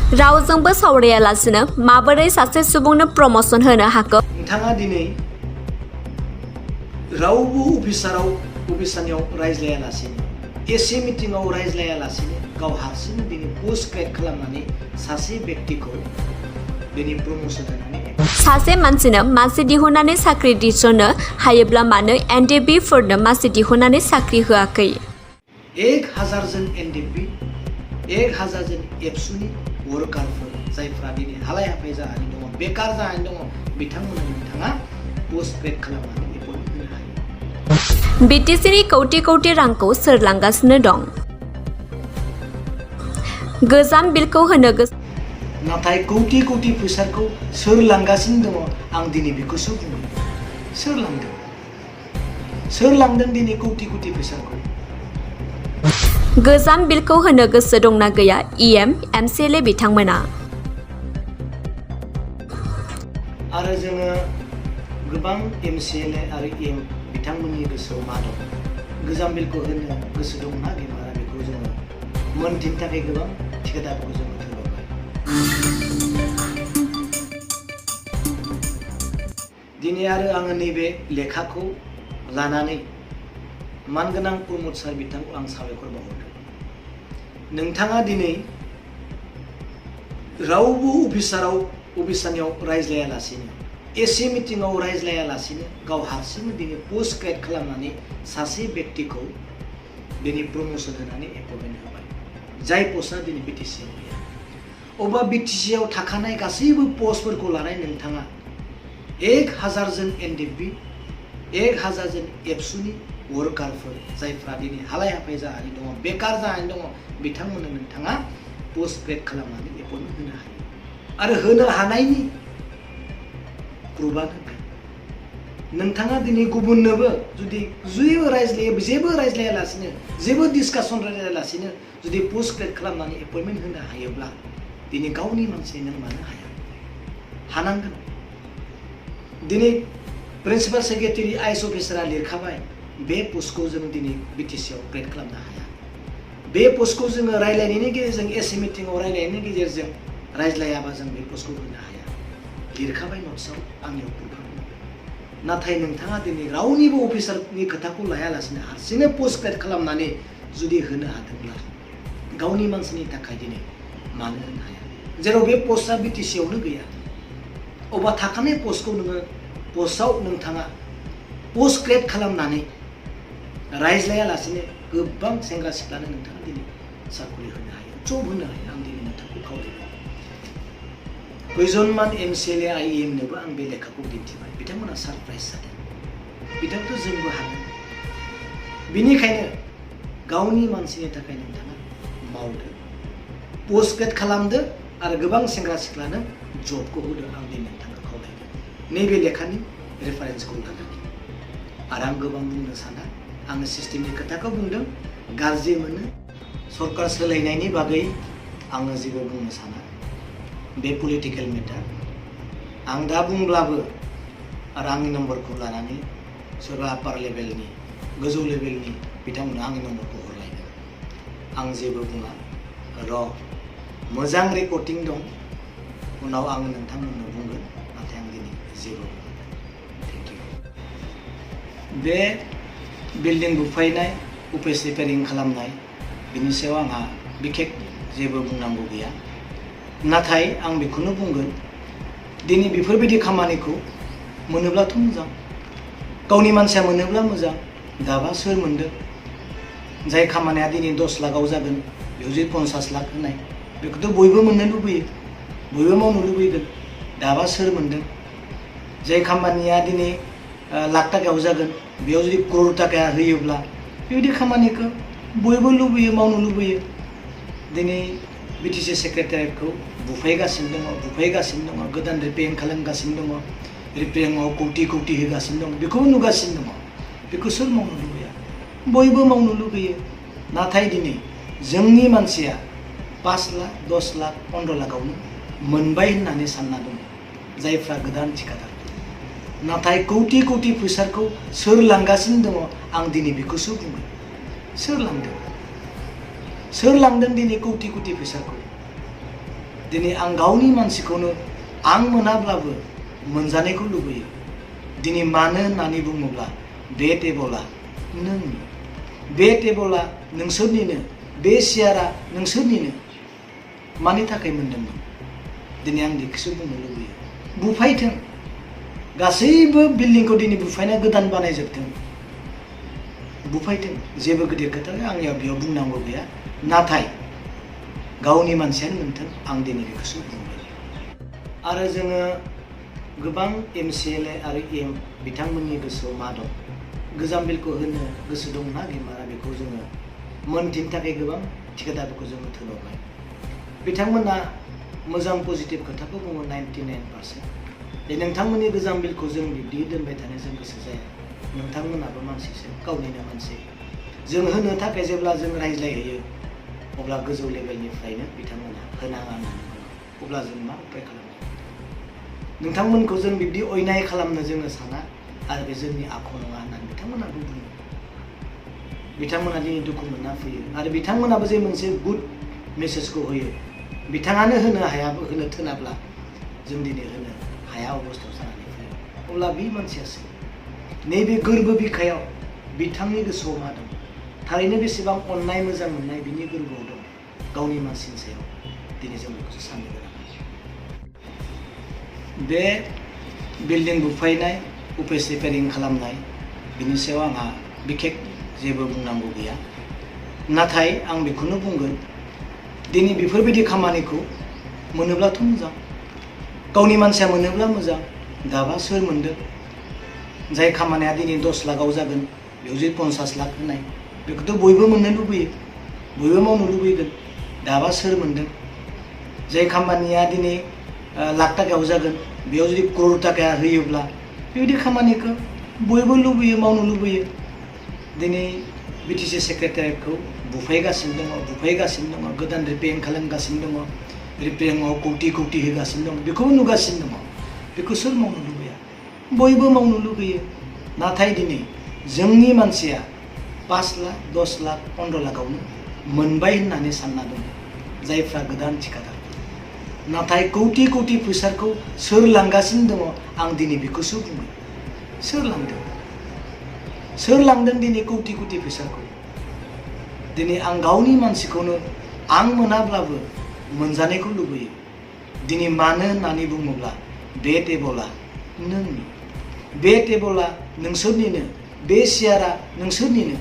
रावजोंबो सावरायालासिनो माबोरै सासे सुबुंनो प्रमोशन होनो हाखो? नोंथाङा दिनै रावबो अफिसारनियाव रायज्लायालासिनो एसे मिटिंआव रायज्लायालासिनो गाव हारसिंनो दिनै पोस्ट क्रिएट खालामनानै सासे व्यक्तिखौ दिनै प्रमोशन होनानै सासे मानसिनो मासि दिहुननानै साख्रि थिसननो हायोब्ला मानो एनडिपि फोरनो मासि दिहुननानै साख्रि होआखै? 1000 जन एनडिपि 1000 जन एबसुनि वर्कारफोर जायफ्रा दिनै हालाय हाफाय जानानै दङ, बेकार जानानै दङ, बिथांमोननो नोंथाङा पोस्ट क्रिएट खालामनानै एपइन्टमेन्ट होनो हायो। बिटिसिनि कौटि कौटि रांखौ सोर लांगासिनो दं? गोजाम बिलखौ होनो गोसो नाथाय कौटि कौटि फैसाखौ सोर लांगासिनो दङ आं दिनै बेखौसो बुङो। सोर लांदों दिनै कौटि कौटि फैसाखौ? गोजाम बिलखौ होनो गोसो दंना गैया इएम एमसिएलए बिथांमोना? आरो जोङो गोबां एमसिएलए आरो इएम बिथांमोननि गोसोआव मा दं? गोजाम बिलखौ होनो गोसो दंना गैया बेखौ जोङो मोनथिनो थाखाय गोबां थिखादारफोरखौ जोङो थोबाय। दिनै आरो आङो नैबे लेखाखौ लानानै मानगोनां प्रमोद सार बिथांखौ आं साबायखर बावहरदों। नोंथाङा दिनै रावबो अफिसारनियाव रायज्लायालासिनो एसे मिटिंआव रायज्लायालासिनो गाव हारसिंनो दिनै पोस्ट क्रिएट खालामनानै सासे व्यक्तिखौ दिनै प्रमोशन होनानै एपइन्टमेन्ट होबाय, जाय पस्टआ दिनै बिटिसिआव गैया। अब्ला बिटिसिआव थाखानाय गासैबो पस्टफोरखौ लानाय नोंथाङा 1000 जन एनडिपि 1000 जन एबसुनि वर्कारफोर जायफ्रा दिनै हालाय हाफाय जानानै दङ, बेकार जानानै दङ, बिथांमोननो नोंथाङा पोस्ट क्रिएट खालामनानै एपइन्टमेन्ट होनो हायो। आरो होनो हानायनि प्रुफआनो बे। नोंथाङा दिनै गुबुननोबो जुदि जेबो रायज्लायालासिनो जेबो डिसकासन रायज्लायालासिनो जुदि पोस्ट क्रिएट खालामनानै एपइन्टमेन्ट होनो हायोब्ला दिनै गावनि मानसि नों मानो हाया? हानांगोन। दिनै प्रिन्सिपाल सेक्रेटारि आइएस अफिसारा लिरखाबाय बे पस्टखौ जों दिनै बिटिसिआव क्रिएट खालामनो हाया। बे पस्टखौ जोङो रायज्लायनायनि गेजेरजों एसे मिटिंआव रायज्लायनायनि गेजेरजों रायज्लायाबा जों बे पस्टखौ होनो हाया। लिरखाबाय नट्सआव, आंनियाव प्रुफ। नाथाय नोंथाङा दिनै रावनिबो अफिसारनि खोथाखौ लायालासिनो हारसिंनो पोस्ट क्रिएट खालामनानै जुदि होनो हादोंब्ला गावनि मानसिनि थाखाय दिनै मानो होनो हाया? जेराव बे पस्टआ बिटिसिआवनो गैया। अब्ला थाखानाय पस्टखौ पस्टआव नोंथाङा पोस्ट क्रिएट खालामनानै रायज्लायालासिनो गोबां सेंग्रा सिख्लानो नोंथाङा दिनै साख्रि होनो हायो, जब होनो हायो। आं दिनै नोंथांखौ खावलायबाय। खयजनमान एमसिएलए आइएमनोबो आं बे लेखाखौ दिन्थिबाय, बिथांमोना सारप्राइज जादों। बिथांखौ जोंबो हागोन। बिनिखायनो गावनि मानसिनि थाखाय नोंथाङा मावदो, पोस्ट क्रिएट खालामदो आरो गोबां सेंग्रा सिख्लानो जबखौ होदो। आं दिनै नोंथांखौ खावलायबाय नैबे लेखानि रेफारेन्सखौ लानानै। आरो आं गोबां बुंनो साना, आङो सिस्टेमनि खोथाखौ बुंदों, गाज्रि मोनो। सरकार सोलायनायनि बागै आङो जेबो बुंनो साना। बे पलिटिकेल मेटार। आं दा बुंब्लाबो आरो आंनि नम्बरखौ लानानै सोरबा आपार लेभेलनि गोजौ लेभेलनि बिथांमोना आंनि नम्बरखौ हरलायगोन। आं जेबो बुङा। मोजां रेकर्डिं दं, उनाव आङो नोंथांमोननो बुंगोन। नाथाय आं दिनै जेबो बुङा। Thank you. बे बिल्डिं बुफायनाय, अफिस रिपेयारिं खालामनाय, बिनि सायाव आंहा बिखेक जेबो बुंनांगौ गैया। नाथाय आं बेखौनो बुंगोन, दिनै बेफोरबायदि खामानिखौ मोनोब्लाथ' मोजां, गावनि मानसिया मोनोब्ला मोजां। दाबा सोर मोनदों? जाय खामानिया दिनै 10 लाखआव जागोन बेयाव जुदि 50 लाख होनाय, बेखौथ' बयबो मोननो लुबैयो, बयबो मावनो लुबैगोन। दाबा सोर मोनदों? जाय खामानिया दिनै लाख थाखायाव जागोन बेयाव जुदि करोड़ थाखा होयोब्ला बेबायदि खामानिखौ बयबो लुबैयो, मावनो लुबैयो। दिनै बिटिसि सेक्रेटारियेटखौ बुफायगासिनो दङ, गोदान रिपेयारिं खालामगासिनो दङ, रिपेयारिंआव कौटि कौटि होगासिनो दं, बेखौबो नुगासिनो दङ। बेखौ सोर मावनो लुबैया? बयबो मावनो लुबैयो। नाथाय दिनै जोंनि मानसिया 5 लाख 10 लाख 15 लाखआवनो मोनबाय होननानै सानना दङ, जायफ्रा गोदान थिखादार। नाथाय कौटि कौटि फैसाखौ सोर लांगासिनो दङ आं दिनै बेखौसो बुङो। सोर लांदों दिनै कौटि कौटि फैसाखौ? दिनै आं गावनि मानसिखौनो आं मोनाब्लाबो मोनजानायखौ लुबैयो। दिनै मानो होननानै बुङोब्ला बे टेबोला नोंनि, बे टेबोला नोंसोरनिनो, बे सियारा नोंसोरनिनो। मानि थाखाय मोनदोंमोन? दिनै आं बेखौसो बुंनो लुबैयो। बुफायथों, गासैबो बिल्डिंखौ दिनै बुफायना गोदान बानायजोबथों, बुफायथों, जेबो गिदिर खोथा आंनियाव बेयाव बुंनांगौ गैया। नाथाय गावनि मानसियानो मोनथों, आं दिनै बेखौसो बुंबाय। आरो जोङो गोबां MCLA आरो एम बिथांमोननि गोसोआव मा दं, गोजाम बिलखौ होनो गोसो दंना गैमारा बेखौ जोङो मोनथिनो थाखाय गोबां थिखादारफोरखौ जोङो थोनहरबाय। बिथांमोना मोजां पजिटिभ खोथाखौ बुङो 99%। बे नोंथांमोननि गोजाम बिलखौ जों बिब्दि दोनबाय थानो जों गोसो जाया। नोंथांमोनाबो मानसिसो, गावनिनो मानसि। जों होनो थाखाय जेब्ला जों रायज्लायहैयो अब्ला गोजौ लेभेलनिफ्रायनो बिथांमोना होनाङा होननानै बुङो। अब्ला जों मा उपाय खालामनो? नोंथांमोनखौ जों बिब्दि अयनाय खालामनो जोङो साना आरो बे जोंनि आखु नङा होननानै बिथांमोनाबो बुङो। बिथांमोना दिनै दुखु मोनना फैयो आरो बिथांमोनाबो जे मोनसे गुड मेसेजखौ होयो, बिथाङानो होनो हायाबो, होनो थोनाब्ला जों दिनै होनो हाया अबस्थायाव जानानै फैयो। अब्ला बे मानसियासो नैबे गोरबो बिखायाव बिथांनि गोसोआव मा दं, थारैनो बेसेबां अननाय मोजां मोननाय बिनि गोरबोआव दं गावनि मानसिनि सायाव, दिनै जों बेखौसो साननो गोनां। बे बिल्डिं बुफायनाय, अफिस रिपेयारिं खालामनाय, बिनि सायाव आंहा बिखेक जेबो बुंनांगौ गैया। नाथाय आं बेखौनो बुंगोन, दिनै बेफोरबायदि खामानिखौ मोनोब्लाथ' मोजां, गावनि मानसिया मोनोब्ला मोजां। दाबा सोर मोनदों? जाय खामानिया दिनै 10 लाखआव जागोन बेयाव जे 50 लाख होनाय, बेखौथ' बयबो मोननो लुबैयो, बयबो मावनो लुबैगोन। दाबा सोर मोनदों? जाय खामानिया दिनै लाख थाखायाव जागोन बेयाव जुदि करोड़ थाखा होयोब्ला बेबायदि खामानिखौ बयबो लुबैयो, मावनो लुबैयो। दिनै BTC सेक्रेटारियेटखौ बुफायगासिनो दङ, गोदान रिपेयारिं खालामगासिनो दङ, रिपेयारिंआव कौटि कौटि होगासिनो दं, बेखौबो नुगासिनो दङ। बेखौ सोर मावनो लुबैया? बयबो मावनो लुबैयो। नाथाय दिनै जोंनि मानसिया 5 लाख, 10 लाख, 15 लाखआवनो मोनबाय होननानै सानना दङ जायफ्रा गोदान थिखादार। नाथाय कौटि कौटि फैसाखौ सोर लांगासिनो दङ आं दिनै बेखौसो बुङो। सोर लांदों? सोर लांदों दिनै कौटि कौटि फैसाखौ? दिनै आं गावनि मानसिखौनो आं मोनाब्लाबो मोनजानायखौ लुबैयो। दिनै मानो होननानै बुङोब्ला बे टेबोला नोंनि, बे टेबोला नोंसोरनिनो, बे सियारा नोंसोरनिनो।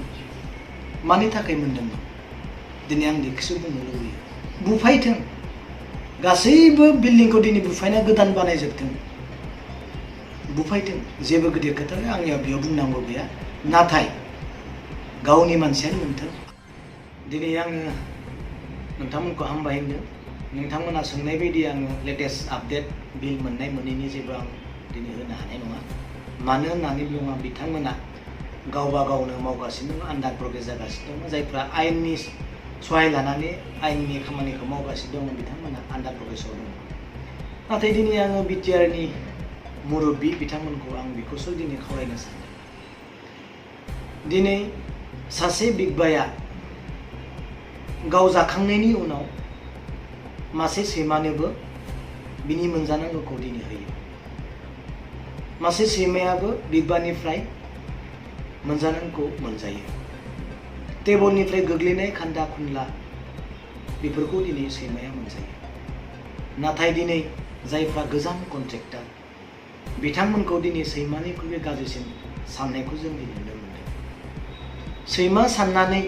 मानि थाखाय मोनदोंमोन? दिनै आं बेखौसो बुंनो लुबैयो। बुफायथों, गासैबो बिल्डिंखौ दिनै बुफायना गोदान बानायजोबथों, बुफायथों, जेबो गिदिर खोथा आंनियाव बेयाव बुंनांगौ गैया। नाथाय गावनि मानसियानो मोनथों। दिनै आङो नोंथांमोनखौ हामबाय होनदों। नोंथांमोना सोंनाय बायदि आङो लेटेस्ट आपडेट बिल मोननाय मोनैनि जेबो आं दिनै होनो हानाय नङा। मानो होननानै बुङोब्ला बिथांमोना गावबा गावनो मावगासिनो दङ, आन्डार प्रग्रेस जागासिनो दङ। जायफ्रा आयेननि सहाय लानानै आयेननि खामानिखौ मावगासिनो दङ बिथांमोना आन्डार प्रग्रेसआव दङ। नाथाय दिनै आङो बिटिआरनि मुरब्बि बिथांमोनखौ आं बेखौसो दिनै खावलायनो सानो। दिनै सासे बिगबाया गाव जाखांनायनि उनाव मासे सैमानोबो बिनि मोनजानांगौखौ दिनै होयो। मासे सैमायाबो बिगबानिफ्राय मोनजानांगौखौ मोनजायो। टेबोलनिफ्राय गोग्लैनाय खान्दा खुनला बेफोरखौ दिनै सैमाया मोनजायो। नाथाय दिनै जायफ्रा गोजाम कन्ट्रेक्टर बिथांमोनखौ दिनै सैमानिख्रुइ गाज्रिसिन साननायखौ जों दिनै नुनो मोनदों। सैमा साननानै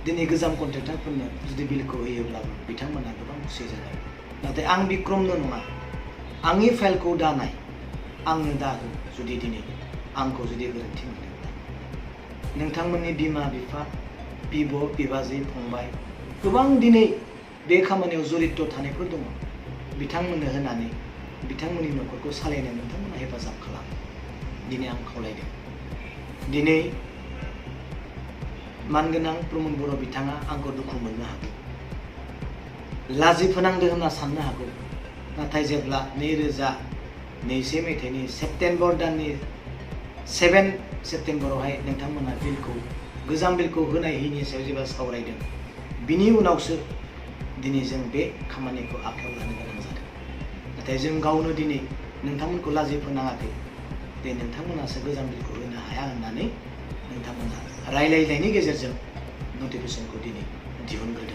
दिनै गोजाम कन्ट्रेक्टरफोरनो जुदि बिलखौ होयोब्लाबो बिथांमोना गोबां खुसि जागोन। नाथाय आं बिक्रमनो नङा, आंनि फाइलखौ दानाय, आंनो दाहो जुदि दिनै आंखौ जुदि गोरोन्थि मोनदोंब्ला। नोंथांमोननि बिमा बिफा, बिब' बिबाजै फंबाय गोबां दिनै बे खामानियाव जड़ित थानायफोर दङ। बिथांमोननो होनानै बिथांमोननि न'खरखौ सालायनो नोंथांमोना हेफाजाब खालाम। दिनै आं खावलायदों। दिनै मानगोनां प्रमद बर' बिथाङा आंखौ दुखु मोननो हागौ, लाजि फोनांदों होनना साननो हागौ। नाथाय जेब्ला 2021 मायथाइनि सेप्तेम्बर दाननि 7 सेप्तेम्बरावहाय नोंथांमोना बिलखौ, गोजाम बिलखौ होनाय होयिनि सायाव जेब्ला सावरायदों, बिनि उनावसो दिनै जों बे खामानिखौ आखायाव लानो गोनां जादों। नाथाय जों गावनो दिनै नोंथांमोनखौ लाजि फोनाङाखै दे नोंथांमोनासो गोजाम बिलखौ होनो हाया होननानै नोंथांमोना रायलायनायनि गेजेरजों नटिफिकेसनखौ दिनै दिहुनग्रोदों।